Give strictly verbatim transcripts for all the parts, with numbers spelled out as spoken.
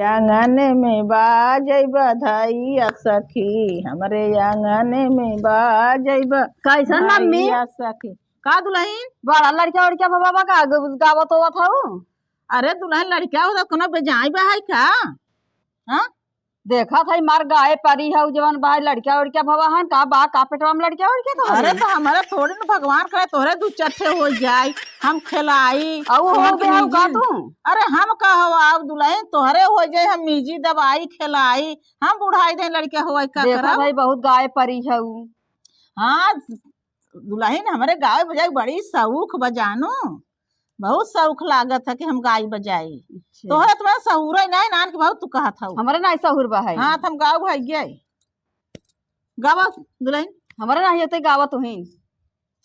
आंगन में बाजै बधैया सखी, हमरे आंगन में बाजै ब-, कैसन मम्मी? भैया सखी। का दुलहिन? बड़ा लड़का उड़का भवा बा का ग-, गावत होवत हऊ? अरे दुलहिन, लड़का होता कोनो बेजाई बा है का? हाँ? देखत हई मार गाय परी हऊ जवन बा, लड़का उड़का भवा हन का बा, का पेटवा में लड़का उड़का तो अरे है? तो हमारे थोड़ी न भगवान करे तोहरे दू चार ठे हो जाई, हम खिलाई, अऊ हो तुमन के गया हऊ का मिजी। तू? अरे हम का हो, अब दुलहिन तोहरे हो जाई, हम मिजी दवाई खिलाई, हम बुढ़ाई दे लड़का होई का देखत करब? हई बहुत गाय परी हऊ। हाँ, दुलहिन हमरे गावे बजावे बड़ी शौक बा जानू, बहुत शौक लागत है कि हम गाई बजाई। अच्छा। तोहरे तुम्हारा सहूर ही नहीं, नान के बहुत तू कहत हऊ। हमरे ना सहूर बा है। हाँ, तो हम गाओ भाई गए। गावा दुलहिन। हमरे ना होते गावा तुहिन।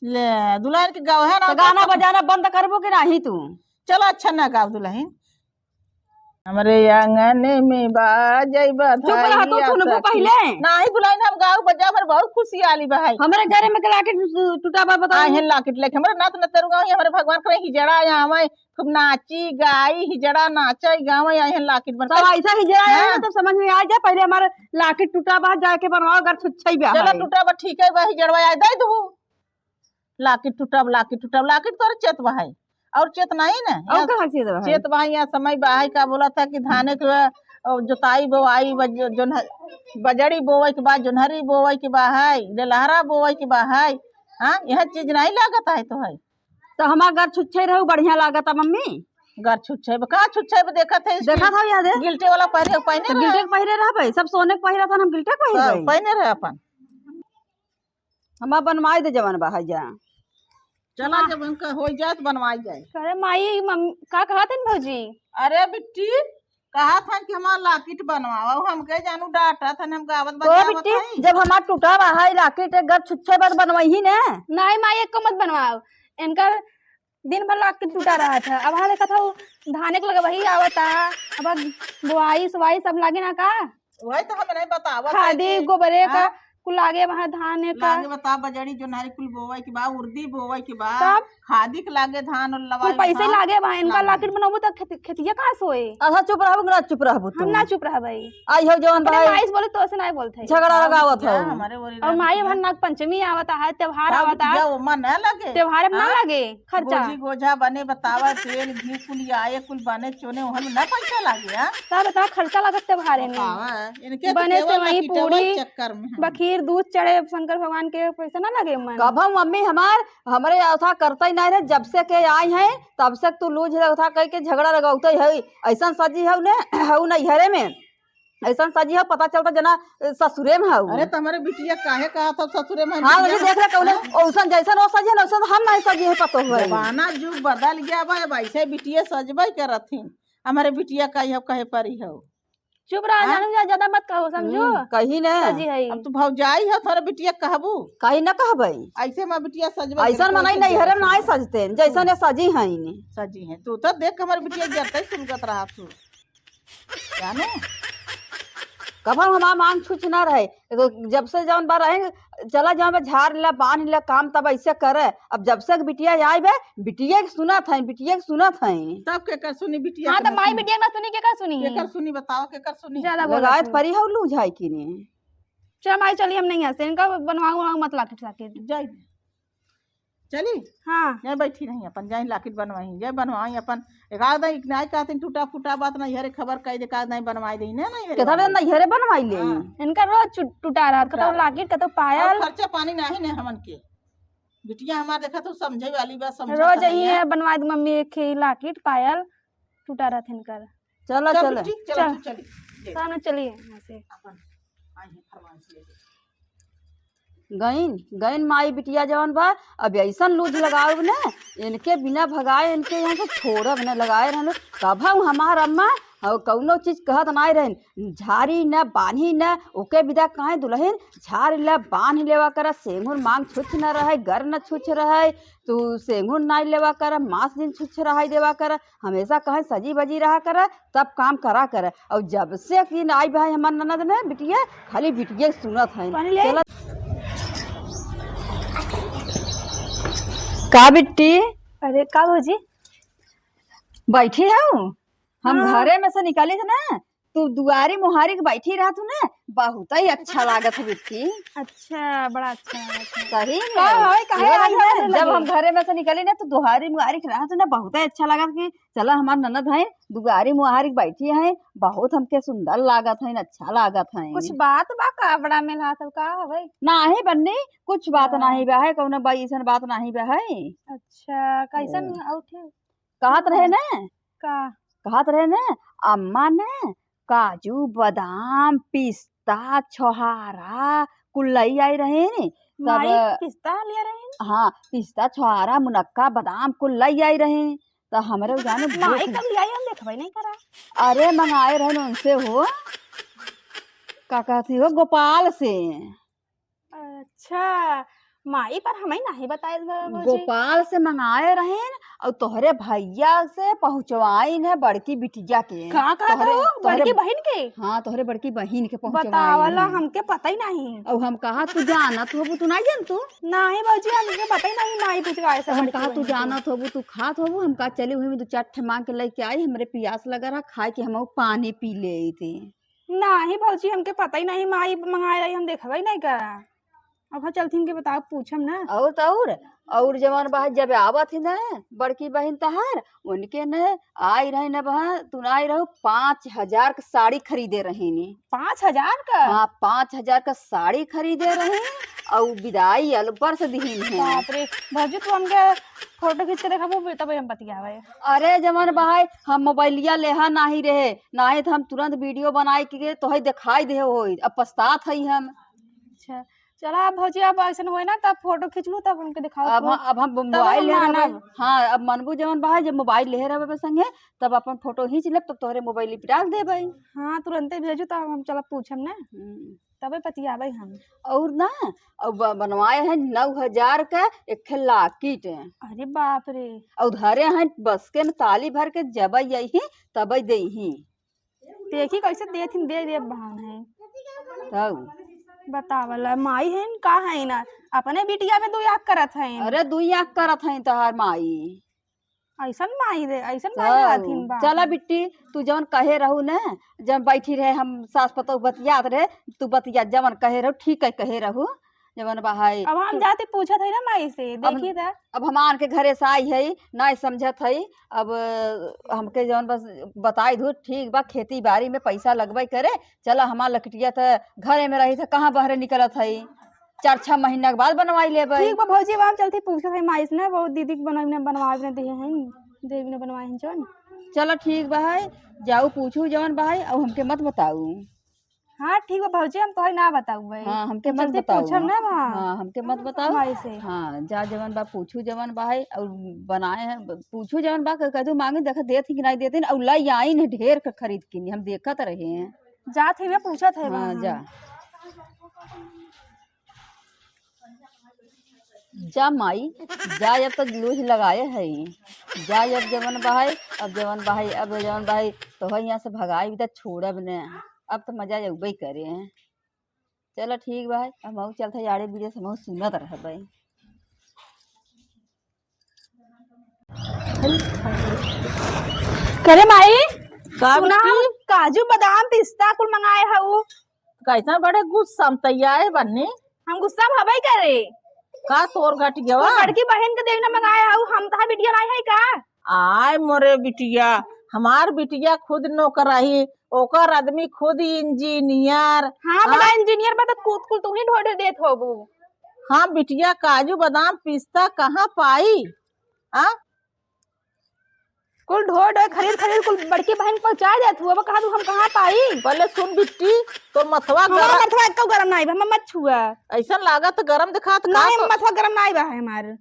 ले, दुलहिन के गावे है ना, तो गाना तो बजाना बंद करबो कि नाही तू? चलो, अच्छा ना गाओ दुलहिन। हमरे आंगन में बाजै बधैया चुप रह तू, सुनबू सखी। पहिले। नाही दुलहिन, हम गाओ बजाओ, हमरे बहुत खुशी आली बा है। हमरे घरे में के लाकिट टू-, टूटा बा, बताओ। आहे लाकिट लेके हमरे नात नतरुआ ही, हमरे भगवान करे हिजड़ा आवे, खूब नाची गाई, हिजड़ा नाचे गावे, आहे लाकिट बन तब के। ऐसा हिजड़ा आवे हाँ। ना, तब समझ में आ जाए, पहिले हमारे लाकिट टूटा बा, जाके बनवाओ, अगर छुच्छई बा चलो है। टूटा बा, ठीक है बा, हिजड़वा आए दे दू। लाकिट टूटब, लाकिट टूटब, लाकिट तोर चेत बहाई। और चेत नहीं ना? और या कहाँ चेत बहाई? चेत बहाई या समय बहाई का बोला था कि धाने के, अ, जोताई बोवाई, बज-, जोन्ह-, बजड़ी बोवे के बाद, जोन्हरी बोवे के बा है, लेलहरा बोवे के बा है। हाँ, यह चीज नहीं लागत है तो है। तो हमार घर छुच्छे रहू बढ़िया लागत है मम्मी। घर छुच्छे बा, का छुच्छे बा देखत है इसकी? देखत हऊ याद है? गिल्टे वाला पहिरे, पहिने तो रहे। गिल्टे के पहिरे रहबे, सब सोने के पहिरा था, हम गिल्टे के पहिरे हाँ, रहे। पहिने रहे अपन। हमार बनवाई दे जवन बा, है जा। चला, हाँ। जब उनका हो जाए तो बनवाई जाए। अरे माई, मम-, का कहत हन भौजी? अरे बिट्टी, कहत हन कि हमार लाकिट बनवाओ, हमके जानू डांटत हन, हम गावत ओ बजावत बिट्टी, हई। जब हमार टूटा बा है लाकिट, एक घर छुच्छे बार बनवाई ही ने। नहीं माई, एको मत बनवाओ, इनकर दिन भर लाग के टूटा रहत है। अब हाँ देखत हऊ, धाने के लगवही आवता, अब बोआई सोआई सब लागे ना का? वही तो हम नहीं बतावत है खादी कि गोबरे का हाँ? कुल लागे वहाँ धाने का। लागे बता बजड़ी जोन्हरी कुल बोवे के बा, उर्दी बोवे के बा, तब? खादी के लागे धान और कुल लवाई पैसे धान लागे वहाँ, इनका लागे। लाकिट बनौबू तो खेती, खेतिया कहाँ से होई? अच्छा चुप रहबू कि ना चुप रहबू हम तू? ना चुप रहबै। आई हो जवन अरे भाई। माई से बोले तो ऐसे नहीं बोलते। झगड़ा तब लगावत जा हो। हमारे ओरी और रात माई में। अब नाग पंचमी आवता है, त्योहार तब आवता है। जा ओमा ना लगे। त्योहार में ना हाँ? लगे। खर्चा। गोजी गोझा बने बतावा, तेल घी कुल आए, कुल बने चोने, ओहन ना पैसा लागे, हाँ? का बतावा, खर्चा लागत त्योहारे में। बतावा, इनके तो बने केवल सेवई, लकिटवा पूड़ी, चक्कर में, हाँ। बखीर, दूध चढ़े शंकर भगवान के, पैसा ना लागे मन। कब हम मम्मी हमार, हमरे अवथा करते ही नहीं रहे, जब से के आई हैं, तब से तू लूझ रहे अवथा कह के झगड़ा लगावते है। ऐसन सजी हऊ ने, हऊ नैहरे में। ऐसन सजी हऊ, पता चलता जना, अ, ससुरे में हऊ। अरे, त हमरे बिटिया काहे कहत हऊ ससुरे में हाँ, बिटिया? वही देख ले, कौनो हाँ? औसन जैसन वो सजी है ना, औसन हम नहीं सजी है, पतो है। जमाना जुग बदल गया बा, अब ऐसे बिटिया सजबे करत ही। हमरे बिटिया का यह कहे परी हऊ। चुप रहा, हाँ? जानू जा, ज्यादा मत कहो, समझो। हम्म, कही ना। सजी है। अब तू भौजाई हो, तोरे बिटिया कहबू? कही ना कहबे। ऐसे में बिटिया सजबे ऐसन करी, मनई कैसे नैहरे में बिटिया नाई सजते, जैसन ये सजी हैं। सजी हैं। तू तो देख हमरे बिटिया जरते सुलगत रहा तू। जानू? कभो हमार मांग छुछ ना रहे। तो जब से जौन बा रहे, चला जौन बा झार ला, बांध ला, काम तब ऐसे करे। अब जब से बिटिया आई बे, बिटिया के सुनत है, बिटिया के सुनत है। तब केकर सुनी बिटिया हाँ, के तो ना माई सुनी? बिटिया ना सुनी, केकर सुनी? केकर सुनी बताओ, केकर सुनी? ज्यादा बोलत लगायत हूँ। परी हऊ लूझाई कि नहीं? चल माई, चली हम नहीं हंसे, इनका बनवाओ, बनवाओ मत लाकिट साकिट। जाई। चली? हाँ। जाई बैठी रही अपन, जाई लाकिट बनवाई, जाई बनवाई अपन। एक आध दाई नाई कहते टूटा फूटा बात ना, हरे खबर कह दे, का दाई बनवाई दे, ना, ना, हरे केतना वाली। दिन ना हरे बनवाई ले। हाँ। इनका रोज चु-, टूटा रहत, कतौ टूटा। लाकिट, कतौ पायल। और खर्चा पानी नहीं ने हमन के। बिटिया हमार देखा तू समझे वाली बात, समझत रोज नहीं यही है। है, बनवाई दे मम्मी एक ही लाकिट, पायल टूटा रहत इनकर। चलो, चल चलो। बिट्टी, चलो चल। तू चली। ले। चलो, चलिए यहाँ से। अपन आई है फरमाइश लेके। गइन, गइन माई बिटिया जवन बा, अब ऐसन लूझ लगाउब न, इनके बिना भगाए, इनके यहाँ से छोड़ब न, लगाए रहन। कभउ हमार अम्मा, अउ कउनो चीज कहत नाई रहन, झारी न, बान्ही न, ओके बिदा काहे दुलहिन, झारी ल बान्ह लेवा कर, सेंगुर मांग छुछ न रहइ, गर न छुछ रहइ, तू सेंगुर नाई लेवा कर, मास दिन छुछ रहइ देवा कर, हमेसा कहे सजी बजी रहा कर, सब काम करा कर। अउ जब से कि आई भाई हमार ननद न बिटिया, खाली बिटिया सुनत है। पानी ले। चला। का बिट्टी? अरे का भौजी? बैठी हउ? हम हाँ। घरे में से निकली थी ना, तू दुआरी मुहारी के बैठी रहतू ना, बहुत ही अच्छा लागत है बिट्टी। अच्छा, बड़ा अच्छा लागत है। सही में। का हवे, काहे इहो आई है, है, जब लगे? हम घरे में से निकली ना, तो दुआरी मुहारी के रहतू ना, बहुत ही अच्छा लागत कि चला हमार ननद है, दुआरी मुहारी के बैठी है, बहुत हमके सुंदर लागत है, अच्छा लागत है। कुछ बात बा का, बड़ा मेल हाथ का हवे? नाही बन्नी, कुछ बात हाँ। नाही बा है, कौनो बा, ऐसन बात नाही बा है। अच्छा, कैसन ओ। औठे? कहत रहे ना, का? कहत रहे ना, अम्मा ने काजू, बादाम, पिस्ता, छोहारा कुल लई आई रहे ने। तब माई पिस्ता लिया रहे ने? हाँ, पिस्ता, छोहारा, मुनक्का, बादाम कुल लई आई रहे। त हमरे उ जाने माई भूख कब लियाई, हम देखबे नहीं करा। अरे, मंगाए रहे न उनसे हो, का कहती हो, गोपाल से। अच्छा, माई पर हमें नहीं बताइल बा भौजी। गोपाल से मंगाए रहेन और तोहरे भैया से पहुँचवाइन है बड़की बिटिया के। का कहत तोहरे, हो? तोहरे बड़की बहिन के? हाँ, तोहरे बड़की बहिन के पहुँचवाइन बतावला, है। हमके पता ही नहीं। और हम कहा, तू जानत होबू, तू नहीं जानतू? नहीं भौजी, हमके पता ही नहीं, माई पूछवाए से हम बड़की कहा, तू बहिन के। जानत होबू, तू खात होबू, हम कहा, चली हुई में दो चार ठे मांग के लेके आई, हमरे पियास लगा रहा, खाए के हम पानी पी ले आई थी। नाही भौजी, हमके पता ही नहीं, माई मंगाए रही, हम देखबे नहीं करा। अब हम चलती, इनके बताओ, पूछम ना। और तो और, और जवन बा, जब आवत ही ना बड़की बहिन तहार, उनके न आई रही न बा, तू ना आई रहू, पाँच हजार का साड़ी खरीदे रही नी। पाँच हजार का? हाँ, पाँच हजार का साड़ी खरीदे रही और विदाई अलबर से दिहिन है। बाप रे, भौजी, तू हमके फोटो खींच के देखाबू, तबे हम बतियावे। अरे जवन बा, हम मोबाइलिया लेहा नाही रहे, नाही तो हम तुरंत वीडियो बनाए के तोहे दिखाई दे होई। अब पछतात हई हम। अच्छा, चला अब भौजी, अब ऐसन होए ना, तब फोटो खींच लू, तब हमके दिखाओ अब फोन। हम, अब हम तब मोबाइल हम ले मानब। रहब। हाँ, अब मनबू जवन बा, जब मोबाइल ले रहब संगे, तब अपन फोटो खींच लेब, तब तोहरे मोबाइल पे डाल देबै। हाँ, तुरंते भेजू, तब हम चलब पूछम ना। हम्म। तबे पतियाबै हम। और ना, और ब-, बनवाए हैं नौ हजार का एक ठे लॉकेट। अरे बाप रे। और धरे हैं बस्के में ताली भर के, जबै यही तबै देही। देखी कैसे देथिन, दे दे बहान है। तब बतावला, माई है न, का है ना, अपने बिटिया में दुई आँख करत है। अरे दुई आँख करत है तोहार माई। ऐसन माई रे, ऐसन माई तब रहथिन बा। चला बिट्टी, तू जवन कहे रहू न, जब बैठी रहे हम सास पतोह बतियात रहे, तू बतिया जवन कहे रहू, ठीक है कहे रहू, जवन बा है। अब हम जाते पूछत है ना माई से, अब, देखी त। अब हम आन के घरे से आई है, ना समझत है, अब हमके जवन बस बताई दू, ठीक बा, खेती बाड़ी में पैसा लगबे करे, चला हमार लकटिया त घरे में रही त कहाँ बहरे निकलत है, चार छह महीना के बाद बनवाई लेबै। ठीक बा भौजी, अब हम चलती पूछत है माई से ना, बहुत दीदी के बनवाई ने, बनवाई ने दिए हैं, देवी ने बनवाई हैं जौन। चलो ठीक बा है, जाऊ पूछू जवन बा है, और हमके मत बताऊ। हाँ ठीक बा भौजी, हम तोहे ना बताऊ भाई। हाँ, हमके हम मत चलती बताऊ। पूछब ना वहाँ। हाँ, हमके मत बताऊ। माई से। हाँ, जा जवन बा पूछू जवन बा है, और बनाए हैं, ब-, पूछू जवन बा, क-, कदू मांगे, देखा देत ही कि नहीं देत ही, और लाई आई ने ढेर क खरीद के, हम देखत रहे हैं। जात ही मैं पूछत है हाँ, वहाँ। जा। जा माई, जा, अब तो लूह लगाए है, जा, अब जवन बहाई, अब जवन बहाई, अब जवन बहाई, तोहर यहाँ से भगाई भी त छोड़ब ने, अब तो मजा अउबे करे। चलो ठीक बा, अब मऊ चलत है आड़े बीड़े से मऊ सुनत रहबे। करे माई, का सुना, हम बिट्टी? काजू, बादाम, पिस्ता कुल मंगाए हऊ। कैसन बड़े गुस्सा में तैयार बन्नी? हम गुस्सा में हबे करे। का तोर घट गवा? तोर बड़की बहिन के देवी ने मंगाए हऊ, हम तहा बिटिया नाई है का? आय मोरे बिटिया, हमार बिटिया खुद नौकराही, ओकर आदमी खुद इंजीनियर। हाँ, हाँ? बड़ा इंजीनियर बा, त कूद कुल तू ही ढोढे देत होबू। हाँ बिटिया, काजू, बादाम, पिस्ता कहाँ पाई? हाँ? कुल ढोए ढोए खरीद खरीद कुल बड़की बहिन पहुँचा देत हुआ, अब कहा तू हम कहाँ पाई? पहले सुन बिट्टी, तोर मथवा हमार गरम मथवा एको गरम नाई बा, हम मत छुआ। ऐसन लागत गरम दिखात का नाई, तो? मथवा गरम नाई बा है हमार।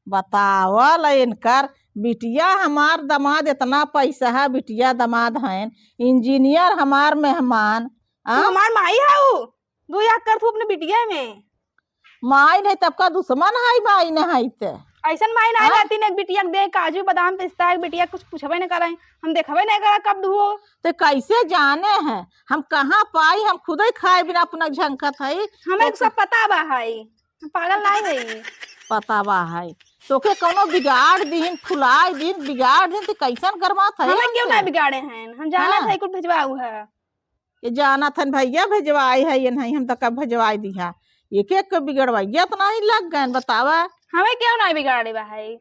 बतावल इनकर बिटिया, हमार दामाद इतना पैसा है, बिटिया दामाद हैं, इंजीनियर हमार मेहमान। तू आ? हमार माई हऊ, दू आँख करत हऊ अपने बिटिया में। माई नहीं तब का दुश्मन है, माई नहीं है ते। ऐसन माई नहीं हाँ? रहती ने, एक बिटिया के दे काजू बादाम पिस्ता, एक बिटिया कुछ पूछबे नहीं करे, हम देखबे नहीं करा कब दुहो। ते कैसे जाने हैं हम कहाँ पाई, हम खुदे खाए बिना अपना झंकत है। हमें तो सब पता बा है, हम पागल नहीं है। पता बा है, तोके कौनो बिगाड़ दीहिन, फुलाइ दीहिन, बिगाड़ दीहिन, त कैसन गरमात है हमें? क्यों हमसे ना बिगाड़े हैं, हम जानत हाँ। है कुल भेजवाऊ है। ये जानत हन भैया, भेजवाए है ये नहीं, हम तो कब भेजवाए दिहा। एक एक के बिगड़वाइया तो नहीं लग गए, बतावा। हमें क्यों नहीं बिगाड़े बा है?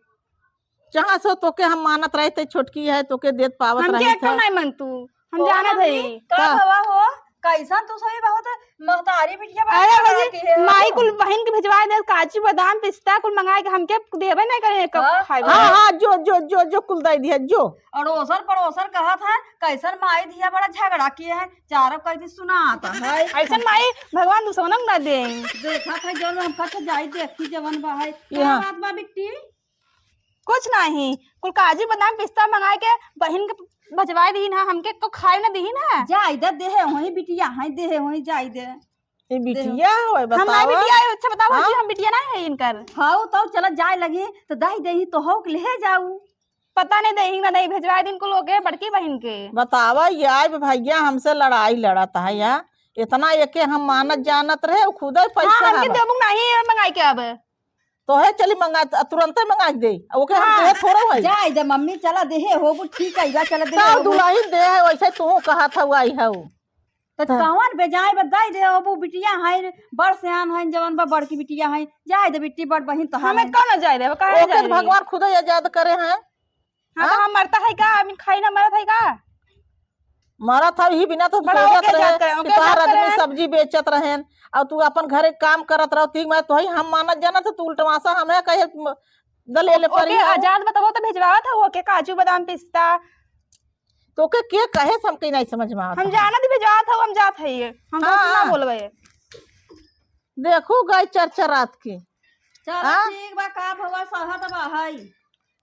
जहाँ से तोके हम मानत रहे थे, छोटकी है, तोके देत पावत हमके रही एको था। नहीं मन तू, हम ओ जानत मम्मी, है। का का? भवा हो? कैसन तू सही बहुत महतारी बिटिया बना अरे के भौजी, रखी है हो। माई कुल बहिन के भेजवाए दे, काजू, बादाम, पिस्ता कुल मंगाए के हमके देबे नहीं करे, कब हाँ? खाए हाँ, वाला। हाँ, जो, जो, जो, जो कुल दे दिया, जो। अड़ोसन पड़ोसन कहत है, कैसन माई धिया बड़ा झगड़ा किए है, चारों कह दी सुनात है। ऐसन माई भगवान दुश्मनन ना दे। देखत है जौन हम कछ जाई देखी जवन बा है। ये का हाँ। बात बा बिट्टी? कुछ नहीं, कुल काजू, बादाम, पिस्ता मंगाए के बहिन के भजवाए दीन है, हमके को खाए ना दीन है। जाई दे, देहे होई बिटिया, है देहे होई, जाई दे। ये बिटिया होय, हम ना बतावा। बिटिया है, अच्छा बतावा हाँ? जी, हम बिटिया ना है इनकर। हाँ, तो चला जाए लगी, तो दाई देही तो हो के ले जाऊ। पता नहीं देही ना नहीं, भेजवाए दिन कुल ओके बड़की बहिन के। बतावा, ये आए भैया हमसे लड़ाई लड़त है या, इतना एके हम मानत जानत रहे, उ खुदे पैसा हाँ, हमके हवा। देबू नहीं है मंगाई के अब। तोहे चली मंगा, त-, तुरंते मंगा के दे। आ ओके हम हाँ। देहे थोड़ा भाई। जाए दे मम्मी, चला देहे होबू, ठीक है, बा, चला देहे तब होबू। दुल्हन देहे, वैसे तू कहत हऊ आई हऊ। त त- कौन बेजाए बा, दे दे होबू, बिटिया है, बड़ सियान है, जवन बा बड़की बिटिया है, जाए दे बिट्टी, बड़ बहिन तो हमें है। कौन जाए दे, काहे ओके जाए तो दे? भगवान खुद आजाद करे हैं। हाँ, तो हाँ? हम मरता है का? अभी खाई ना मरत है का? मरत है, यही बिना तो बड़ा सोचत ओके रहे जात करे, कि ओके तोहार जात आदमी करे। सब्जी बेचत रहेन, और तू अपन घरे काम करत रहो, ठीक मैं तोही हम मानत जानत, तू उल्टवासा हमें कहे म-, दलेले ओके परी हो। आजाद बताओ तो भेजवावत है, ओके काजू, बादाम, पिस्ता। तो ओके के कहे से हमके नहीं समझ में आवत हम है। जानत ही भेजवावत है, हम जात है ये। हम हाँ। कुछ ना बोलबे। देखू गई चरचरात के। चलो हाँ? ठीक बा, का भवा सहत बा है।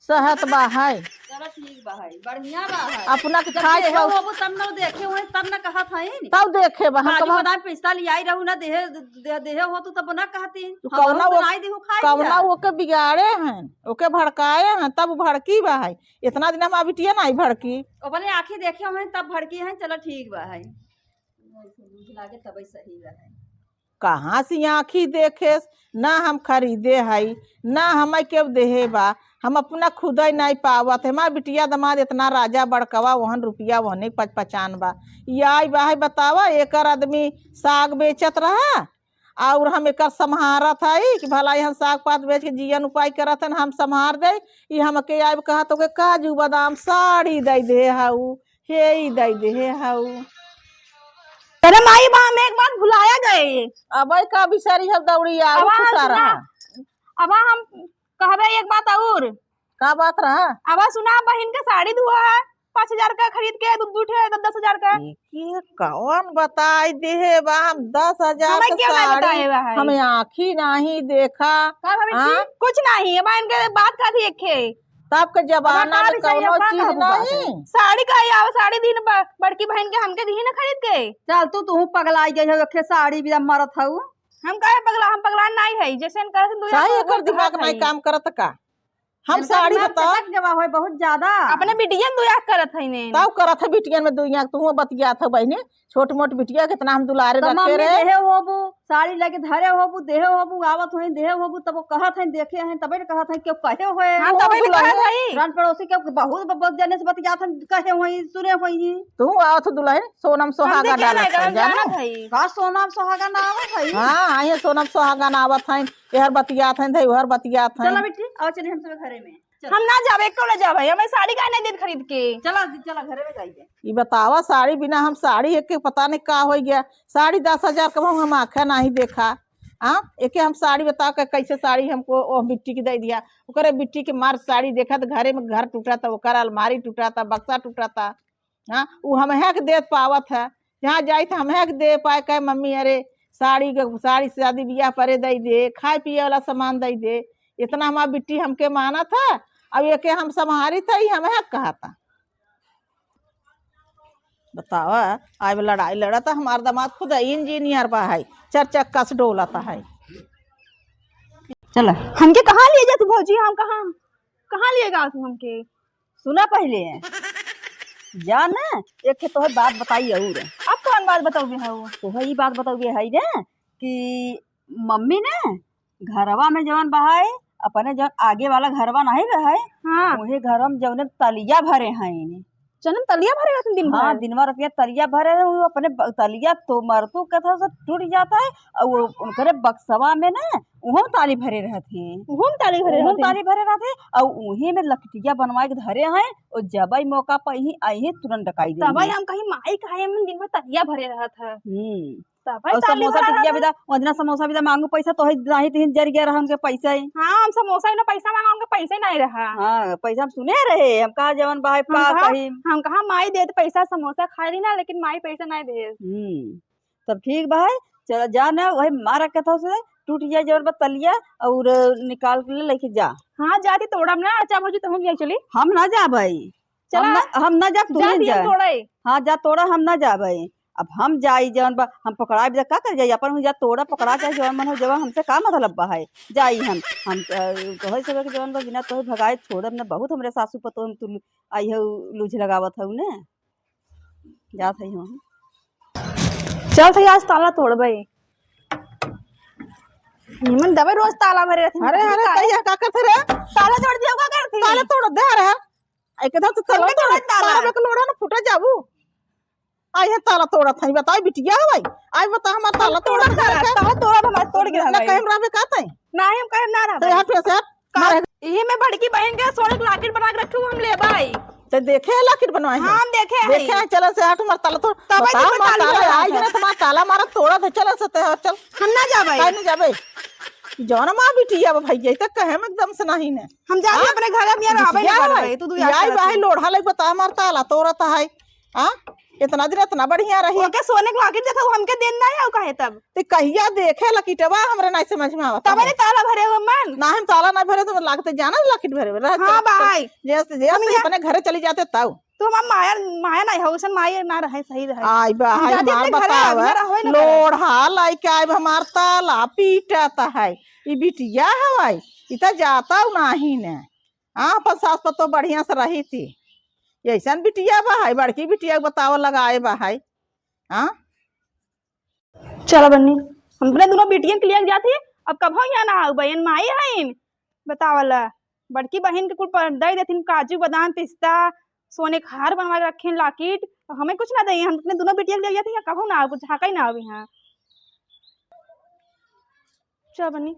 सहत बा है। चलो ठीक बा है, बढ़िया बा है। अपना के जब खाए देहे पाऊ। होबू तब न देखे होई, तब न कहत हईन। तब देखे बा, हम काजू कहब बादाम पिस्ता लियाई रहू ना देहे, दे, देहे हो तू तब ना कहती। तू हम कौना लोग वो, बनाई देहू खाई कौना लिया। ओके बिगाड़े हैं, ओके भड़काए हैं, तब भड़की बा है। इतना दिन हमार बिटिया नहीं भड़की। अपने आँखी देखे होई तब भड़की है, चलो ठीक बा है। लागे तब सही बा है। कहाँ से आँखी देखेस, ना हम खरीदे हई, ना हमें केहू देहे बा, हम अपना खुदे नहीं पावत है। हमार बिटिया दमाद इतना राजा बड़कवा, ओहन रुपया ओहने पचपचान बा। ई आई बा है बतावा, एकर आदमी साग बेचत रहा, और हम एकर सम्हारत हई कि भला हम साग पात बेच के जियन उपाय करत हन, हम सम्हार दे। ई हमके आइब कहत ओके काजू बादाम साड़ी दे दे हऊ, हे ई दे दे हे हऊ। अरे माई, बा हम एक बात भुलाया गए। अबे का बिचारी हम दौड़ी आ अब हम छुटा सुना, रहा। अब हम कहबे एक बात और। का बात रहा? अब सुना, बहिन के साड़ी दुआ है, पाँच हजार का खरीद के दू, दू ठे दस, दस हजार का। ई के कौन बताई देहे बा, हम दस हजार हमें के क्यों नहीं साड़ी, बताए बा है? हमें आँखी नहीं देखा। का भाभी हाँ? जी? कुछ नहीं, अब इनके बात का थी एक खे। तब के जमाना में कौनो चीज नहीं। साड़ी का ही आओ, साड़ी दीन ब-, बड़की बहन के हमके दीन खरीद के। चल तू, तू पगलाई गई हो, एक साड़ी भी मरत हऊ। हम काहे पगला, हम पगला नहीं है, जैसे हम कहत हैं, दुनिया सही, में एकर दिमाग नहीं है। काम करत का? हम इनका साड़ी दिमाग बताओ। चटक गवा होय बहुत ज्यादा। अपने बिटियन दुयाक करत है ने। तब करत है बिटियन में दुयाक, तू बतियात है बहिनी, छोट मोट बिटिया कितना हम दुलारे तो रखे मम्मी रहे। देहे होबू, साड़ी लेके धरे होबू, देहे होबू, आवत होई, देहे होबू, तब वो कहत है, देखे हैं, तबे न कहत है, क्यों कहे होए। हाँ, वो तबे न दुल्हन कहत है। रन पड़ोसी के बहुत ब-, बहुत जने से बतियात हैं, कहे होई, सुने होई। तू आवत हो दुल्हन, सोनम हम सोहागा देखे डालत नहीं, है, हम जानो? जानत है। का सोनम सोहागा ना आवत है? हाँ, ये सोनम सोहागा ना आवत है। एहर बतियात हैं, धई ओहर बतियात हैं। चला बेटी, आओ चलिए हम सब घरे में। चला। हम ना जाबे, एको ना जाबे, हमें साड़ी काहे नहीं देत खरीद के? चला, चला घरे में जाइए। ई बतावा, साड़ी बिना हम साड़ी एक के पता नहीं का हो गया। साड़ी दस हजार का हम आँखें नहीं देखा। हाँ, एके हम साड़ी बता के कैसे साड़ी हमको ओ बिट्टी के दे दिया। ओकरे बिट्टी के मार साड़ी देखा तो घरे में घर टूटा था, ओकर अलमारी टूटा था, बक्सा टूटा था। हाँ, उ हमहे के देत पावत है, जहाँ जाइत हमहे के दे पाए, कहे, "मम्मी, अरे, साड़ी के, साड़ी शादी बियाह परे दई दे, खाए पिए वाला सामान दई दे।" इतना हमार बिट्टी हमके मानत है, अब एके हम सम्हारित है, ई हमहे के कहता। बतावा, आए लड़ाई लड़त है, हमार दामाद खुद इंजीनियर बा है, चार चक्का से डोलत है। चला। हमके कहाँ लिए जात भौजी, हम कहाँ, कहाँ लिए जात हमके? सुना पहिले, जा न, एक ठे तोहे बात बताई अउर। अब कौन बात बताओगे है वो? तोहे ई बात बताओगे है न कि मम्मी न घरवा में जवन बहाए अपने जौन आगे वाला घरवा नाहीं रहे, हाँ। उहे घरवा में जौने तलिया भरे हैं। जौने तलिया भरे रहत दिन हाँ, भर? दिनवा रतिया तलिया भरे रहे, उ अपने ब-, तलिया तो मरतू कथा से टूट जात है, और वो उनकरे बक्सवा में ना, उहो में ताली भरे रहत हैं। उहो में ताली भरे उहो में रहत हैं? ताली भरे रहत हैं, और उही में लकटिया बनवाए के धरे हैं, और जबई मौका पर ही आई हैं, तुरंत डकाई देई तबई हैं। हम कहीं माई काहे मन दिन भर तलिया भरे रहत है। हम्म। तबई और ताली समोसा भरा टिकिया रहत है। बिदा, वजना समोसा बिदा मांगू पैसा, तोहे नाहीं तीन जर गया रहा हमके पैसा ही। हाँ, हम समोसा ही ना पैसा मांगा, हमके पैसा ही नाहीं रहा। हाँ, पैसा हम सुने रहे, हम कहा जवन बा है हम पा कहा, कहीं। हम कहा माई देत पैसा समोसा खा ली ना, लेकिन माई पैसा नाहीं दे। हम्म। तब ठीक बा है, चला जा ना, वही मारा कथा से टूट जाए जवन बा तलिया और निकाल के ले लेके जा। हाँ, जाती तोड़ब ना, अच्छा भौजी, तो हम जाई चली। हम ना जाबे। चला। हम ना, हम ना जाब, तू जा ही दिया जा। तोड़े। हाँ, जा तोड़ा, हम ना जाबे। अब हम जाई जवन बा, हम पकड़ाई जा, का कर जाई? अपन हुई जा तोड़ा, पकड़ा, चाहे जवन मन हो, जवन हमसे का मतलब बा है? जाई हम, हम, अ, तोहे सब के जवन बा, बिना तोहे भगाए छोड़ब ना। बहुत हमरे सासू पतोह हम तू आई है, लूझ लगावत है ने। जात है हम। चल सही, आज ताला तोड़बे। निमन दबे रोज ताला भरे रहती। अरे, अरे, का है? कहिया का करत रे? ताला तोड़ दिया, का करती? ताला तोड़ दे रे। एक तो ताला हमके तोड़, तोड़ ताला। ताला के लोड़ा ना फूटे जाबू। आई है ताला तोड़त है, बताई बिटिया हो भाई। आई बता हमार ताला तोड़ तोड़त है, ताला तोड़ हमार तोड़ के ना है। कहे हम रहबे का तई? ना, हम कहे ना रहबे। तो हट से हट। का? मारे। इही में बड़की बहिन के सोने के लाकिट बना के रखी हूँ, हम लेबाई। तो देखे है लाकिट बनवाए हैं? हाँ, हम देखे हैं। देखे हैं, चलो से हट, हमार ताला तोड़। तब बताओ, हमार ताला आई है ना, तुम्हार ताला मारा तोड़ा थे, चलो से ते हट, चल। हम ना जाबे। काहे नहीं जाबे? जौन माँ बिटिया बा भैया, तो कहे में एकदम से नहीं ने। हम जाबे हाँ? अपने घर, हम यहाँ रहबे बिटिया नहीं करबे, भाई, तू दुई आई बाहे लोढ़ा लग बता, हमार ताला तोड़त है। हाँ? इतना दिन इतना बढ़िया रही। ओके सोने के लाकिट देखा, वो हमके देन ना आऊ कहे तब। ते कहिया देखे लकिटवा, हमरे नाई समझ में आवत तबे है। ने ताला भरे हो मन। ना, हम ताला ना भरे तो लागते जाना लकिट भरे रह हाँ चल, चल। भाई। जैसे, जैसे हम यहाँ अपने घरे चली जाते तब। तो हमार माया, माया नाई हो, उसन माया ना रहे, सही रहे। आई बा, हम आई जाते हमार अपने घरे, बतावा, हम यहाँ रहबे ना करे। लोढ़ा लइके आइब, हमार ताला पीटत है। ई बिटिया हवाई, ई त जाता नाही ने। हाँ, अपन सास पतोह बढ़िया से रही थी। ये ऐसन बिटिया बा है, बड़की बिटिया के बतावा लगाए बा है। हाँ? चला बन्नी, हम अपने दुनो बिटियन के लिए जाती, अब कभो यहाँ ना आऊ, बहन माई हईन। बतावला, बड़की बहिन के कुल पर दे देथिन, काजू, बादाम, पिस्ता, सोने के हार बनवा के रखिन, लाकिट, हमें कुछ ना देइहैं। हम अपने दुनो बिटिया के लिए जाती, यहाँ कभो ना आऊ, कुछ झाँका ही ना आऊ यहाँ। चल बनी।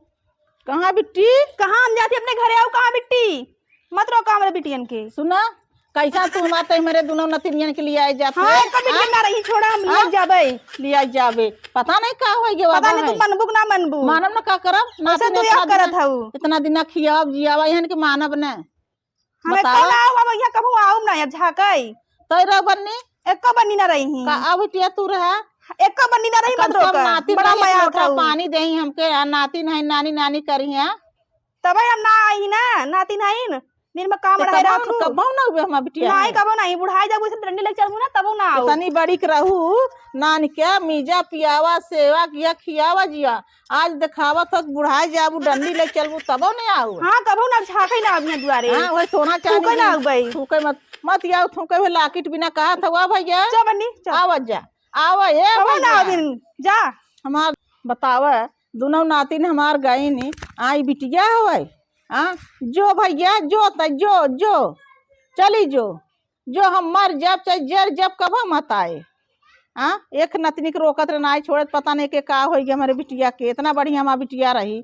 कहाँ बिट्टी? कहाँ हम जाती अपने घरे, आऊ कहाँ बिट्टी? मत रोका हमरे बिटियन के। सुना, कैसा तू हमार ते मेरे दुनो नतिनियन के लिए आए जात हाँ, है? एको बिटियन हाँ? ना रही, छोड़ा, हम हाँ? ले जाबे। ले आए जाबे। पता नहीं का होई गे पता बाबा नहीं है। तू मनबू कि ना मनबू। मानब ना का करब? वैसे नातिन तू इतना याद करत दिन, हऊ। इतना दिन खियाब जियावा, इहन के मानब ना। हम बतावा। एको ना आऊ, अब यहाँ कभू आऊ ना, अब झाँकई। तोय रह बन्नी? एको बन्नी ना रही। का अब बिटिया तू रहा? एको बन्नी ना रही, कम मत से कम रोका। नातिन बड़ा नहीं, एक मया लोटा खाऊ। पानी देही हमके, आ नातिन है, नानी, नानी करी है। तबे हम ना आई ना, नातिन है न। दिन में काम तो रहे कबहू, रात को। कबहू ना हुए हमार बिटिया नहीं, है। कबहू नहीं। बुढ़ाई जब उसे डंडी लेके चलबू ना, तबो ना आऊ। इतनी बड़ी के रहू, नान के मीजा पियावा, सेवा किया, खियावा जिया। आज देखावत हो कि बुढ़ाई जाबू, डंडी लेके चलबू, तबो नहीं आऊ। हाँ, कबहू ना झाँकई ना अभी दुआरे। हाँ, वही सोना चांदी थूके ना भी। आऊ भाई। थूके मत, मत आऊ, थूके हुए लाकिट बिना कहा था, वाह भैया। चल बन्नी, चल। आवत जा, आवा, ए कबहू ना भैया। आऊ बिन, जा। हमार बतावा, दुनो नातिन हमार गईन, आई बिटिया हवै। हाँ, जो भैया, जो त, जो, जो, चली जो, जो हम मर जाब, चाहे जर जाब, कबो मत आए। हाँ, एक नतनी के रोकत रहे, नाई छोड़त, पता नहीं के का होई गया हमरे बिटिया के, इतना बढ़िया हमार बिटिया रही,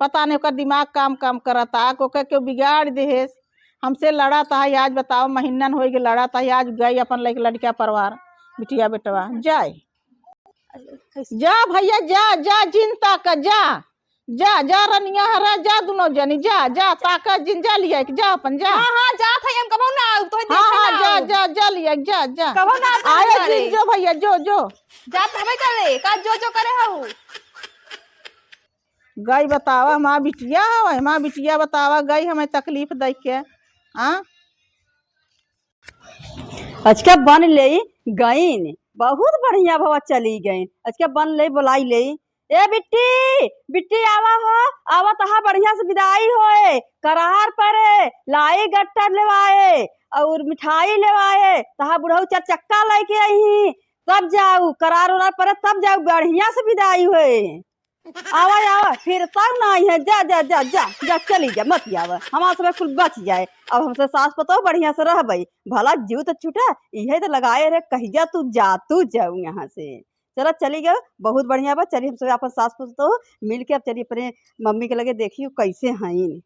पता नहीं ओकर दिमाग काम, काम करता, ओकर केहू बिगाड़ देहेस, हमसे लड़त है। आज बताओ, महीनन होई गए लड़त है, आज गई अपन लइके लड़का परिवार, बिटिया बेटवा, जाए। जा भैया, जा, जा, जिन ताका, जा, जा, जा रनिया हरा, जा दुनो जनी, जा, जा, ताका जिन, जा लिया के, जा अपन, जा। हाँ, हाँ, जात है, हम कबहू ना आऊ, तोहे हाँ, देखा हाँ, ना जा, आऊ। जा, जा लिया के, जा, जा। कबहू ना आऊ, आए तोहरे जिन, घरे। जो भैया, जो, जो। जात हमें करे, का जो, जो करे हऊ। गई बतावा, हमार बिटिया हवा, हमार बिटिया बतावा, गई हमें तकलीफ दई के। हाँ? अचका बन लेई गईन, बहुत बढ़िया भवा चली गईन। अचका बन लेई, बोलाई लेई, "ए बिट्टी, बिट्टी आवा हो, आवा, तहा बढ़िया से बिदाई होए, करार परे, लाई गट्टर लेवाए, और मिठाई लेवाए, तहा बुढ़ऊ चार चक्का लेके आई, तब जाऊ, करार उरार परे, तब जाऊ, बढ़िया से बिदाई होए।" आवा, आवा, फिर तब ना आई है, जा, जा, जा, जा, जा, चली जा, मत आवा, हमार सब कुल बच जाए। अब हमसे सास पतोह बढ़िया से रहबई, भला जीव तो छूटा, इहे तो लगाए रहे, कहिया तू जा, तू जाऊ यहाँ से। चला, चली गयो, बहुत बढ़िया बा। चली, हम सब अपन सास पतोह मिल के अब चली अपने मम्मी के लगे, देखी उ कैसे हईन।